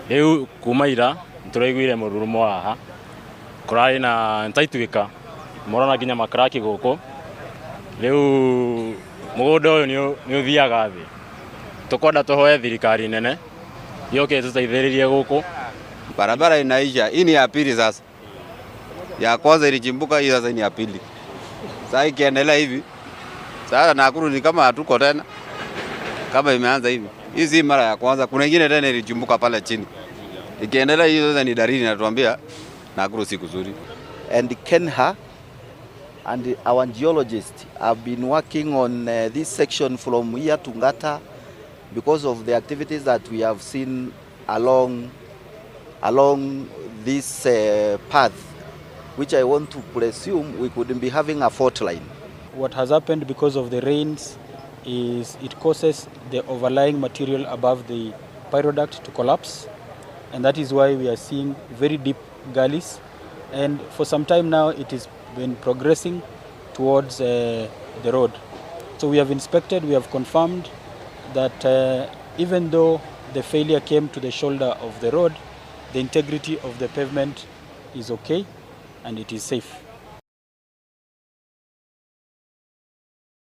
Riu kuma ira nituraiguire mururumo haha kurari na ntaituika morona nginya makraki guku. Riu mugunda uyu ni uthiaga thi. Tukwenda tuhoe thirikari nene yoke tuteithiririe guku. Barabara inaisha. Hii ni ya pili sasa. Ya kwanza ilichimbuka, hii sasa ni ya pili. Sasa ikiendelea hivi, sasa Nakuru ni kama hatuko tena. Kama imeanza hivi. Hii si mara ya kwanza, kuna ingine tena ilichimbuka pale chini. Ikiendelea hiyo sasa ni dalili inatuambia Nakuru si kuzuri. And Kenha and our geologists have been working on this section from here to Ngata because of the activities that we have seen along this path, which I want to presume we could be having a fault line. What has happened because of the rains is it causes the overlying material above the pyroduct to collapse, and that is why we are seeing very deep gullies. And for some time now it has been progressing towards the road. So we have inspected, we have confirmed that even though the failure came to the shoulder of the road, the integrity of the pavement is okay and it is safe.